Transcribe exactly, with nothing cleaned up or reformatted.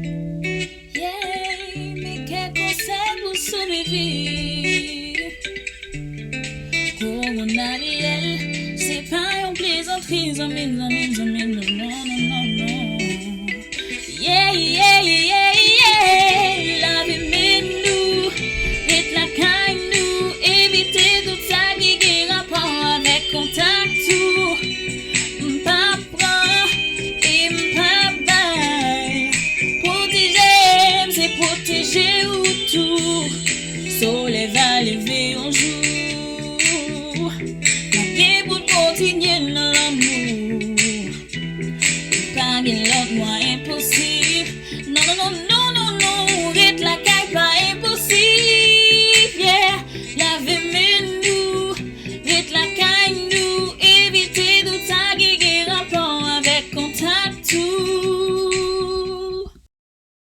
Yeah, men kèk konsèy pou souviv. Kowonaviryèl, se pa yon plezantri, zanmi m, zanmi m, zanmi m, non, non, non, non, non. Yeah, yeah, yeah, yeah. Lave men nou, ret lakay nou, evite tout sa ki gen rapò avèk kontak tou. M p ap pran e m p ap bay. Pwoteje m, se pwoteje ou tou.